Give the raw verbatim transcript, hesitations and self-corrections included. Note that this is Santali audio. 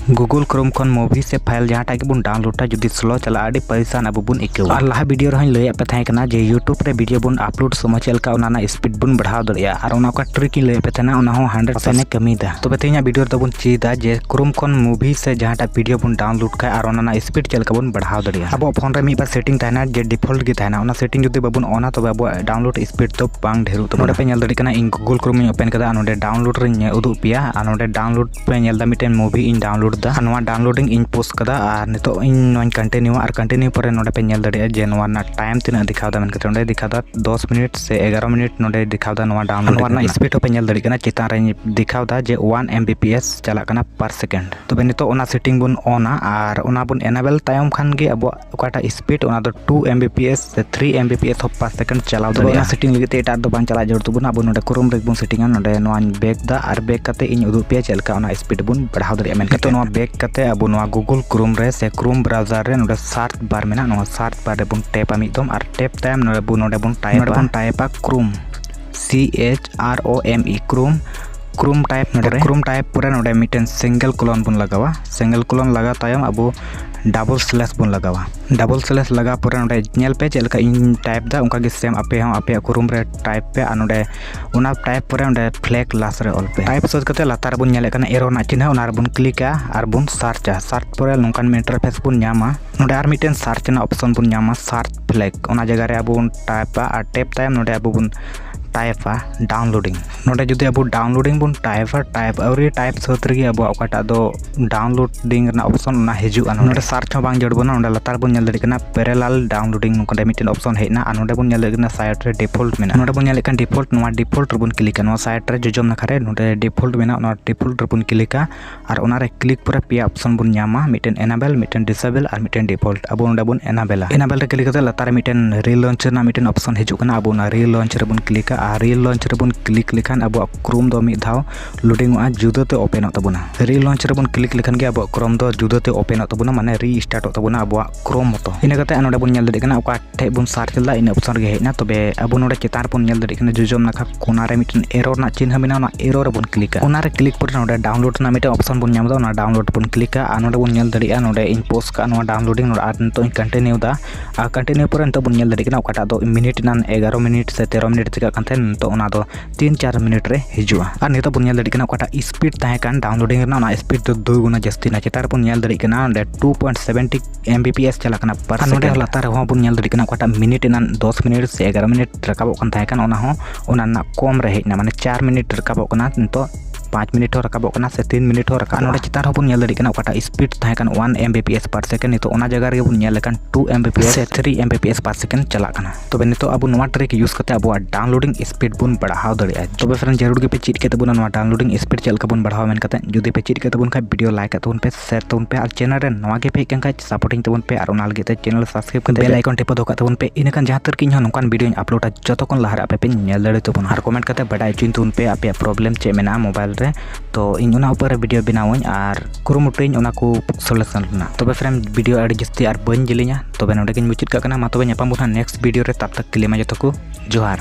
Google Chrome ᱠᱷᱚᱱ movie ᱥᱮ file ᱡᱟᱦᱟᱸᱴᱟᱜ ᱜᱮᱵᱚᱱ downloadᱟ, ᱡᱩᱫᱤ slow ᱪᱟᱞᱟᱜᱼᱟ, ᱟᱹᱰᱤ ᱯᱟᱹᱨᱤᱥᱟᱱ ᱟᱵᱚ ᱵᱚᱱ ᱟᱹᱭᱠᱟᱹᱣᱟ᱾ ᱟᱨ ᱞᱟᱦᱟ video ᱨᱮᱦᱚᱸᱧ ᱞᱟᱹᱭᱟᱫ ᱯᱮ ᱛᱟᱦᱮᱸ ᱠᱟᱱᱟ ᱡᱮ YouTube ᱨᱮ video ᱵᱚᱱ upload ᱥᱚᱢᱚᱭ ᱪᱮᱫ ᱞᱮᱠᱟ ᱚᱱᱟ ᱨᱮᱱᱟᱜ speed ᱵᱚᱱ ᱵᱟᱲᱦᱟᱣ ᱫᱟᱲᱮᱭᱟᱜᱼᱟ᱾ ᱟᱨ ᱚᱱᱟ ᱚᱠᱟ trick ᱤᱧ ᱞᱟᱹᱭᱟᱫ ᱯᱮ ᱛᱟᱦᱮᱱᱟ, ᱚᱱᱟ ᱦᱚᱸ hundred percent ᱮ ᱠᱟᱹᱢᱤᱭᱮᱫᱟ᱾ ᱛᱚᱵᱮ ᱛᱮᱦᱮᱧᱟᱜ video ᱨᱮᱫᱚ ᱵᱚᱱ ᱪᱮᱫᱟ ᱡᱮ Chrome ᱠᱷᱚᱱ movie ᱥᱮ ᱡᱟᱦᱟᱸᱴᱟᱜ video ᱵᱚᱱ download ᱠᱷᱟᱡ ᱟᱨ ᱚᱱᱟ ᱨᱮᱱᱟᱜ speed ᱪᱮᱫ ᱞᱮᱠᱟ ᱵᱚᱱ ᱵᱟᱲᱦᱟᱣ ᱫᱟᱲᱮᱭᱟᱜᱼᱟ᱾ ᱟᱵᱚᱣᱟᱜ phone ᱨᱮ ᱢᱤᱫ ᱵᱟᱨ setting ᱛᱟᱦᱮᱱᱟ ᱡᱮ default ᱜᱮ ᱛᱟᱦᱮᱱᱟ, ᱚᱱᱟ setting ᱡᱩᱫᱤ ᱵᱟᱵᱚᱱ ᱚᱱᱟ, ᱛᱚᱵᱮ ᱟᱵᱚᱣᱟᱜ download speed ᱫᱚ ᱵᱟᱝ ᱰᱷᱮᱨᱚᱜ ᱛᱟᱵᱚᱱᱟ᱾ ᱱᱚᱰᱮ ᱯᱮ ᱧᱮᱞ ᱫᱟᱲᱮᱭᱟᱜ ᱠᱟᱱᱟ, ᱤᱧ Google Chrome ᱤᱧ open ᱠᱟᱫᱟ ᱟᱨ ᱱᱚᱰᱮ download ᱨᱤᱧ ᱩᱫᱩᱜ ᱯᱮᱭᱟ᱾ ᱟᱨ ᱱᱚᱰᱮ download ᱯᱮ ᱧᱮᱞ ᱮᱫᱟ, ᱢᱤᱫᱴᱮᱱ movie ᱤᱧ download ᱮᱫᱟ᱾ ᱟᱨ ᱱᱚᱣᱟ downloading ᱤᱧ pause ᱠᱟᱫᱟ ᱟᱨ ᱱᱤᱛᱚᱜ ᱤᱧ ᱱᱚᱣᱟᱧ continue ᱟᱨ continue ᱯᱚᱨᱮ ᱱᱚᱰᱮ ᱯᱮ ᱧᱮᱞ ᱫᱟᱲᱮᱭᱟᱜᱼᱟ ᱡᱮ ᱱᱚᱣᱟ ᱨᱮᱱᱟᱜ time ᱛᱤᱱᱟᱹᱜ ᱫᱮᱠᱷᱟᱣ ᱮᱫᱟ ᱢᱮᱱ ᱠᱟᱛᱮ᱾ ᱱᱚᱰᱮ ᱫᱮᱠᱷᱟᱣ ᱮᱫᱟ ᱫᱚᱥ ᱢᱤᱱᱤᱴ ᱥᱮ ᱮᱜᱟᱨᱚ ᱢᱤᱱᱤᱴ ᱱᱚᱰᱮ ᱫᱮᱠᱷᱟᱣ ᱮᱫᱟ ᱱᱚᱣᱟ download ᱱᱚᱣᱟ ᱨᱮᱱᱟᱜ ᱠᱟᱱᱟ᱾ Speed ᱦᱚᱸᱯᱮ ᱧᱮᱞ ᱫᱟᱲᱮᱭᱟᱜ ᱠᱟᱱᱟ, ᱪᱮᱛᱟᱱ ᱨᱮᱧ ᱫᱮᱠᱷᱟᱣ ᱮᱫᱟ ᱡᱮ one M B P S ᱪᱟᱞᱟᱜ ᱠᱟᱱᱟ per second᱾ ᱛᱚᱵᱮ ᱱᱤᱛᱚᱜ ᱚᱱᱟ setting ᱵᱚᱱ ᱚᱱᱟ ᱟᱨ ᱚᱱᱟ ᱵᱚᱱ enable ᱛᱟᱭᱚᱢ ᱠᱷᱟᱱ ᱜᱮ ᱟᱵᱚᱣᱟᱜ ᱚᱠᱟᱴᱟᱜ speed, ᱚᱱᱟ ᱫᱚ two M B P S ᱥᱮ three M B P S ᱦᱚᱸ per second ᱪᱟᱞᱟᱣ ᱛᱚᱵᱮ ᱚᱱᱟ ᱫᱟᱲᱮᱭᱟᱜᱼᱟ᱾ Setting ᱞᱟᱹᱜᱤᱫ ᱛᱮ ᱮᱴᱟᱜ ᱫᱚ ᱵᱟᱝ ᱪᱟᱞᱟᱜ ᱡᱟᱹᱨᱩᱲ ᱛᱟᱵᱚᱱᱟ, ᱟᱵᱚ ᱱᱚᱰᱮ Chrome ᱨᱮᱜᱮ ᱵᱚᱱ settingᱟ᱾ ᱱᱚᱰᱮ ᱱᱚᱣᱟᱧ back ᱫᱟ ᱟᱨ back ᱠᱟᱛᱮ ᱤᱧ ᱩᱫᱩᱜ ᱯᱮᱭᱟ ᱪᱮᱫ ᱞᱮᱠᱟ ᱚᱱᱟ speed ᱵᱚᱱ ᱵᱟᱲᱦᱟᱣ ᱫᱟᱲᱮᱭᱟᱜᱼᱟ ᱢᱮᱱᱛᱮ᱾ ᱱᱤᱛᱚᱜ ᱱᱚᱣᱟ back ᱠᱟᱛᱮ ᱟᱵᱚ ᱱᱚᱣᱟ Google Chrome ᱨᱮ ᱥᱮ Chrome browser ᱨᱮ ᱱᱚᱰᱮ search bar ᱢᱮᱱᱟᱜᱼᱟ, ᱱᱚᱣᱟ search bar ᱨᱮᱵᱚᱱ tap ᱟ ᱢᱤᱫ ᱫᱚᱢ ᱟᱨ tap ᱛᱟᱭᱚᱢ ᱱᱚᱰᱮ ᱵᱚᱱ, ᱱᱚᱰᱮ ᱵᱚᱱ type ᱱᱚᱰᱮ ᱟ, ᱵᱚᱱ type ᱟ Chrome, C H R O M E, Chrome᱾ Chrome type ᱱᱚᱰᱮ ᱯᱚᱨᱮ Chrome type ᱯᱚᱨᱮ ᱱᱚᱰᱮ ᱢᱤᱫᱴᱮᱱ single colon ᱵᱚᱱ ᱞᱟᱜᱟᱣᱟ᱾ Single colon ᱞᱟᱜᱟᱣ ᱛᱟᱭᱚᱢ ᱟᱵᱚ double slash ᱵᱚᱱ ᱞᱟᱜᱟᱣᱟ᱾ Double slash ᱞᱟᱜᱟᱣ ᱯᱚᱨᱮ ᱱᱚᱰᱮ ᱧᱮᱞ ᱯᱮ ᱪᱮᱫ ᱞᱮᱠᱟ ᱤᱧ type ᱫᱟ, ᱚᱱᱠᱟ ᱜᱮ same ᱟᱯᱮ ᱦᱚᱸ ᱟᱯᱮᱭᱟᱜ Chrome ᱨᱮ type ᱯᱮ ᱟᱨ ᱱᱚᱰᱮ ᱚᱱᱟ type ᱯᱚᱨᱮ ᱚᱸᱰᱮ flag last ᱨᱮ ᱚᱞ ᱯᱮ᱾ Type ᱥᱟᱹᱛ ᱠᱟᱛᱮ ᱞᱟᱛᱟᱨ ᱨᱮᱵᱚᱱ ᱧᱮᱞᱮᱫ ᱠᱟᱱᱟ arrow ᱨᱮᱱᱟᱜ ᱪᱤᱱᱦᱟᱹ, ᱚᱱᱟ ᱨᱮᱵᱚᱱ click ᱟ ᱟᱨ ᱵᱚᱱ search ᱟ᱾ Search ᱯᱚᱨᱮ ᱱᱚᱝᱠᱟᱱ ᱢᱤᱫ interface ᱵᱚᱱ ᱧᱟᱢᱟ᱾ ᱱᱚᱰᱮ ᱟᱨ ᱢᱤᱫᱴᱮᱱ search ᱨᱮᱱᱟᱜ option ᱵᱚᱱ ᱧᱟᱢᱟ, search flag᱾ ᱚᱱᱟ ᱡᱟᱭᱜᱟ ᱨᱮ ᱟᱵᱚ ᱵᱚᱱ type ᱟ ᱟᱨ type ᱛᱟᱭᱚᱢ ᱱᱚᱰᱮ ᱟᱵᱚ ᱵᱚᱱ type ᱟ downloading᱾ ᱱᱚᱰᱮ ᱡᱩᱫᱤ ᱟᱵᱚ downloading ᱵᱚᱱ type ᱟ, type ᱟᱹᱣᱨᱤ type ᱥᱟᱹᱛ ᱨᱮᱜᱮ ᱟᱵᱚᱣᱟᱜ ᱚᱠᱟᱴᱟᱜ ᱫᱚ downloading ᱨᱮᱱᱟᱜ option ᱚᱱᱟ ᱦᱤᱡᱩᱜᱼᱟ᱾ ᱱᱚᱰᱮ search ᱦᱚᱸ ᱵᱟᱝ ᱡᱟᱹᱨᱩᱲ ᱵᱚᱱᱟ, ᱱᱚᱰᱮ ᱞᱟᱛᱟᱨ ᱵᱚᱱ ᱧᱮᱞ ᱫᱟᱲᱮᱭᱟᱜ ᱠᱟᱱᱟ parallel downloading, ᱱᱚᱰᱮ ᱢᱤᱫᱴᱮᱱ option ᱦᱮᱡ ᱮᱱᱟ ᱟᱨ ᱱᱚᱰᱮ ᱵᱚᱱ ᱧᱮᱞ ᱫᱟᱲᱮᱭᱟᱜ ᱠᱟᱱᱟ side ᱨᱮ default ᱢᱮᱱᱟᱜᱼᱟ᱾ ᱱᱚᱰᱮ ᱵᱚᱱ ᱧᱮᱞᱮᱫ ᱠᱟᱱ default, ᱱᱚᱣᱟ default ᱨᱮᱵᱚᱱ click ᱟ᱾ ᱱᱚᱣᱟ side ᱨᱮ ᱡᱚᱡᱚᱢ ᱱᱟᱠᱷᱟ ᱨᱮ ᱱᱚᱰᱮ default ᱢᱮᱱᱟᱜᱼᱟ, ᱱᱚᱣᱟ default ᱨᱮᱵᱚᱱ click ᱟ᱾ ᱟᱨ ᱚᱱᱟᱨᱮ click ᱯᱚᱨᱮ ᱯᱮᱭᱟ option ᱵᱚᱱ ᱧᱟᱢᱟ, ᱢᱤᱫᱴᱮᱱ enable, ᱢᱤᱫᱴᱮᱱ disable ᱟᱨ ᱢᱤᱫᱴᱮᱱ default᱾ ᱟᱵᱚ ᱱᱚᱰᱮ ᱵᱚᱱ enable ᱟ᱾ Enable ᱨᱮ click ᱠᱟᱛᱮ ᱞᱟᱛᱟᱨ ᱨᱮ ᱢᱤᱫᱴᱮᱱ relaunch ᱨᱮᱱᱟᱜ ᱢᱤᱫᱴᱮᱱ option ᱦᱤᱡᱩᱜ ᱠᱟᱱᱟ, ᱟᱵᱚ ᱚᱱᱟ relaunch ᱨᱮᱵᱚᱱ click ᱟ ᱟᱨ ᱨᱤ ᱞᱚᱧᱪ ᱨᱮᱵᱚᱱ ᱠᱞᱤᱠ ᱞᱮᱠᱷᱟᱱ ᱟᱵᱚᱣᱟᱜ ᱠᱨᱳᱢ ᱫᱚ ᱢᱤᱫ ᱫᱷᱟᱣ ᱞᱳᱰᱤᱝ ᱚᱜᱼᱟ, ᱡᱩᱫᱟᱹᱛᱮ ᱳᱯᱮᱱᱚᱜ ᱛᱟᱵᱚᱱᱟ᱾ ᱨᱤ ᱞᱚᱧᱪ ᱨᱮᱵᱚᱱ ᱠᱞᱤᱠ ᱞᱮᱠᱷᱟᱱ ᱜᱮ ᱟᱵᱚᱣᱟᱜ ᱠᱨᱳᱢ ᱫᱚ ᱡᱩᱫᱟᱹᱛᱮ ᱳᱯᱮᱱᱚᱜ ᱛᱟᱵᱚᱱᱟ, ᱢᱟᱱᱮ ᱨᱤ ᱥᱴᱟᱨᱴᱚᱜ ᱛᱟᱵᱚᱱᱟ ᱟᱵᱚᱣᱟᱜ ᱠᱨᱳᱢ ᱢᱚᱛᱚ᱾ ᱤᱱᱟᱹ ᱠᱟᱛᱮ ᱱᱚᱰᱮ ᱵᱚᱱ ᱧᱮᱞ ᱫᱟᱲᱮᱭᱟᱜ ᱠᱟᱱᱟ ᱚᱠᱟ ᱴᱷᱮᱡ ᱵᱚᱱ ᱥᱟᱨᱪ ᱞᱮᱫᱟ, ᱤᱱᱟᱹ ᱚᱯᱥᱚᱱ ᱨᱮᱜᱮ ᱦᱮᱡ ᱮᱱᱟ᱾ ᱛᱚᱵᱮ ᱟᱵᱚ ᱱᱚᱰᱮ ᱪᱮᱛᱟᱱ ᱨᱮᱵᱚᱱ ᱧᱮᱞ ᱫᱟᱲᱮᱭᱟᱜ ᱠᱟᱱᱟ ᱡᱚᱡᱚᱢ ᱱᱟᱠᱷᱟ ᱠᱚᱱᱟ ᱨᱮ ᱢᱤᱫᱴᱮᱱ ᱮᱨᱳ ᱨᱮᱱᱟᱜ ᱪᱤᱱᱦᱟᱹ ᱢᱮᱱᱟᱜᱼᱟ, ᱚᱱᱟ ᱮᱨᱳ ᱨᱮᱵᱚᱱ ᱠᱞᱤᱠᱟ᱾ ᱚᱱᱟ ᱨᱮ ᱠᱞᱤᱠ ᱯᱚᱨᱮ ᱱᱚᱰᱮ ᱰᱟᱣᱩᱱᱞᱳᱰ ᱨᱮᱱᱟᱜ ᱢᱤᱫᱴᱮᱱ ᱚᱯᱥᱚᱱ ᱵᱚᱱ ᱧᱟᱢ ᱮᱫᱟ, ᱚᱱᱟ ᱰᱟᱣᱩᱱᱞᱳᱰ ᱵᱚᱱ ᱠᱞᱤᱠᱟ᱾ ᱟᱨ ᱱᱚᱰᱮ ᱵᱚᱱ ᱧᱮᱞ ᱫᱟᱲᱮᱭᱟᱜᱼᱟ ᱱᱚᱰᱮ ᱤᱧ ᱯᱳᱥᱴ ᱠᱟᱜᱼᱟ ᱱᱚᱣᱟ ᱰᱟᱣᱩᱱᱞᱳᱰᱤᱝ ᱱᱚᱰᱮ, ᱟᱨ ᱱᱤᱛᱚᱜ ᱤᱧ ᱠᱚᱱᱴᱤᱱᱤᱭᱩ ᱮᱫᱟ᱾ ᱟᱨ ᱠᱚᱱᱴᱤᱱᱤᱭᱩ ᱯᱚᱨᱮ ᱱᱤᱛᱚᱜ ᱵᱚᱱ ᱧᱮᱞ ᱫᱟᱲᱮᱭᱟᱜ ᱠᱟᱱᱟ ᱚᱠᱟᱴᱟᱜ ᱫᱚ ᱢᱤᱱᱤᱴ ᱨᱮᱱᱟᱜ ᱮᱜᱟᱨᱚ ᱢᱤᱱᱤᱴ ᱥᱮ ᱛᱮᱨᱚ ᱢᱤᱱᱤᱴ ᱪᱤᱠᱟᱹᱜ ᱠᱟᱱ ᱛᱟᱦᱮᱸᱫ, ᱱᱤᱛᱚᱜ ᱚᱱᱟ ᱫᱚ ᱛᱤᱱ ᱪᱟᱨ ᱢᱤᱱᱤᱴ ᱨᱮ ᱦᱤᱡᱩᱜᱼᱟ᱾ ᱟᱨ ᱱᱤᱛᱚᱜ ᱵᱚᱱ ᱧᱮᱞ ᱫᱟᱲᱮᱭᱟᱜ ᱠᱟᱱᱟ ᱚᱠᱟᱴᱟᱜ ᱥᱯᱤᱰ ᱛᱟᱦᱮᱸ ᱠᱟᱱ ᱰᱟᱣᱩᱱᱞᱳᱰᱤᱝ ᱨᱮᱱᱟᱜ, ᱚᱱᱟ ᱥᱯᱤᱰ ᱫᱚ ᱫᱩ ᱜᱩᱱᱟ ᱡᱟᱹᱥᱛᱤ ᱮᱱᱟ᱾ ᱪᱮᱛᱟᱱ ᱨᱮᱵᱚᱱ ᱧᱮᱞ ᱫᱟᱲᱮᱭᱟᱜ ᱠᱟᱱᱟ ᱚᱸᱰᱮ two point seven T M B P S ᱪᱟᱞᱟᱜ ᱠᱟᱱᱟ per second᱾ ᱟᱨ ᱱᱚᱰᱮ ᱦᱚᱸ ᱞᱟᱛᱟᱨ ᱨᱮᱦᱚᱸ ᱵᱚᱱ ᱧᱮᱞ ᱫᱟᱲᱮᱭᱟᱜ ᱠᱟᱱᱟ ᱚᱠᱟᱴᱟᱜ ᱢᱤᱱᱤᱴ ᱨᱮᱱᱟᱜ ᱫᱚᱥ ᱢᱤᱱᱤᱴ ᱥᱮ ᱮᱜᱟᱨᱚ ᱢᱤᱱᱤᱴ ᱨᱟᱠᱟᱵᱚᱜ ᱠᱟᱱ ᱛᱟᱦᱮᱸ ᱠᱟᱱ, ᱚᱱᱟ ᱦᱚᱸ ᱚᱱᱟ ᱨᱮᱱᱟᱜ ᱠᱚᱢ ᱨᱮ ᱦᱮᱡ ᱮᱱᱟ, ᱢᱟᱱᱮ ᱪᱟᱨ ᱢᱤᱱᱤᱴ ᱨᱟᱠᱟᱵᱚᱜ ᱠᱟᱱᱟ, ᱱᱤᱛᱚᱜ ᱯᱟᱸᱪ ᱢᱤᱱᱤᱴ ᱦᱚᱸ ᱨᱟᱠᱟᱵᱚᱜ ᱠᱟᱱᱟ ᱥᱮ ᱛᱤᱱ ᱢᱤᱱᱤᱴ ᱦᱚᱸ ᱨᱟᱠᱟᱵ᱾ ᱟᱨ ᱱᱚᱰᱮ ᱪᱮᱛᱟᱱ ᱨᱮᱦᱚᱸ ᱵᱚᱱ ᱧᱮᱞ ᱫᱟᱲᱮᱭᱟᱜ ᱠᱟᱱᱟ ᱚᱠᱟᱴᱟᱜ ᱥᱯᱤᱰ ᱛᱟᱦᱮᱸ ᱠᱟᱱ one M B P S per second, ᱱᱤᱛᱚᱜ ᱚᱱᱟ ᱡᱟᱭᱜᱟ ᱨᱮᱜᱮ ᱵᱚᱱ ᱧᱮᱞ ᱞᱮᱠᱷᱟᱱ two M B P S ᱥᱮ three M B P S per second ᱪᱟᱞᱟᱜ ᱠᱟᱱᱟ᱾ ᱛᱚᱵᱮ ᱱᱤᱛᱚᱜ ᱟᱵᱚ ᱱᱚᱣᱟ ᱴᱨᱤᱠ ᱤᱭᱩᱡᱽ ᱠᱟᱛᱮ ᱟᱵᱚᱣᱟᱜ ᱰᱟᱣᱩᱱᱞᱳᱰᱤᱝ ᱥᱯᱤᱰ ᱵᱚᱱ ᱵᱟᱲᱦᱟᱣ ᱫᱟᱲᱮᱭᱟᱜᱼᱟ᱾ ᱛᱚᱵᱮ ᱯᱷᱨᱮᱱᱰ, ᱡᱟᱹᱨᱩᱲ ᱜᱮᱯᱮ ᱪᱮᱫ ᱠᱮᱫ ᱛᱟᱵᱚᱱᱟ ᱱᱚᱣᱟ ᱰᱟᱣᱩᱱᱞᱳᱰᱤᱝ ᱥᱯᱤᱰ ᱪᱮᱫ ᱞᱮᱠᱟ ᱵᱚᱱ ᱵᱟᱲᱦᱟᱣᱟ ᱢᱮᱱ ᱠᱟᱛᱮ᱾ ᱡᱩᱫᱤ ᱯᱮ ᱪᱮᱫ ᱠᱮᱫ ᱛᱟᱵᱚᱱ ᱠᱷᱟᱡ ᱵᱷᱤᱰᱤᱭᱳ ᱞᱟᱭᱤᱠ ᱠᱟᱜ ᱛᱟᱵᱚᱱ ᱯᱮ, ᱥᱮᱭᱟᱨ ᱛᱟᱵᱚᱱ ᱯᱮ, ᱟᱨ ᱪᱮᱱᱮᱞ ᱨᱮ ᱱᱚᱣᱟ ᱜᱮ ᱯᱮ ᱦᱮᱡ ᱠᱟᱱ ᱠᱷᱟᱡ ᱥᱟᱯᱳᱨᱴᱤᱝ ᱛᱟᱵᱚᱱ ᱯᱮ, ᱟᱨ ᱚᱱᱟ ᱞᱟᱹᱜᱤᱫ ᱛᱮ ᱪᱮᱱᱮᱞ ᱥᱟᱵᱥᱠᱨᱟᱭᱤᱵ ᱠᱟᱛᱮ ᱵᱮᱞ ᱟᱭᱠᱚᱱ ᱴᱤᱯᱟᱹ ᱫᱚᱦᱚ ᱠᱟᱜ ᱛᱟᱵᱚᱱ ᱯᱮ᱾ ᱤᱱᱟᱹᱠᱷᱟᱱ ᱡᱟᱦᱟᱸ ᱛᱤᱨ ᱜᱮ ᱤᱧ ᱦᱚᱸ ᱱᱚᱝᱠᱟᱱ ᱵᱷᱤᱰᱤᱭᱳᱧ ᱟᱯᱞᱳᱰᱟ, ᱡᱚᱛᱚ ᱠᱷᱚᱱ ᱞᱟᱦᱟ ᱨᱮ ᱟᱯᱮ ᱯᱮ ᱧᱮᱞ ᱫᱟᱲᱮ ᱛᱟᱵᱚᱱᱟ᱾ ᱟᱨ ᱠᱚᱢᱮᱱᱴ ᱠᱟᱛᱮ ᱵᱟᱰᱟᱭ ᱦᱚᱪᱚᱧ ᱛᱟᱵᱚᱱ ᱯᱮ ᱟᱯᱮᱭᱟᱜ ᱯᱨᱚᱵᱞᱮᱢ ᱪᱮᱫ ᱢᱮᱱᱟᱜᱼᱟ ᱢᱳᱵᱟᱭᱤᱞ ᱨᱮ, ᱛᱚ ᱤᱧ ᱚᱱᱟ ᱩᱯᱚᱨ ᱨᱮ ᱵᱷᱤᱰᱤᱭᱳ ᱵᱮᱱᱟᱣᱟᱹᱧ ᱟᱨ ᱠᱩᱨᱩᱢᱩᱴᱩᱭᱟᱹᱧ ᱚᱱᱟ ᱠᱚ ᱥᱚᱞᱩᱥᱚᱱ ᱨᱮᱱᱟᱜ᱾ ᱛᱚᱵᱮ ᱯᱷᱨᱮᱱᱰ, ᱵᱷᱤᱰᱤᱭᱳ ᱟᱹᱰᱤ ᱡᱟᱹᱥᱛᱤ ᱟᱨ ᱵᱟᱹᱧ ᱡᱮᱞᱮᱧᱟ, ᱛᱚᱵᱮ ᱱᱚᱰᱮ ᱜᱤᱧ ᱢᱩᱪᱟᱹᱫ ᱠᱟᱜ ᱠᱟᱱᱟ᱾ ᱢᱟ ᱛᱚᱵᱮ ᱧᱟᱯᱟᱢ ᱵᱚᱱ ᱦᱟᱸᱜ ᱱᱮᱠᱥᱴ ᱵᱷᱤᱰᱤᱭᱳ ᱨᱮ, ᱛᱟᱵ ᱛᱟᱠ ᱠᱮ ᱞᱤᱭᱮ ᱢᱟ ᱡᱚᱛᱚ ᱠᱚ ᱡᱚᱦᱟᱨ᱾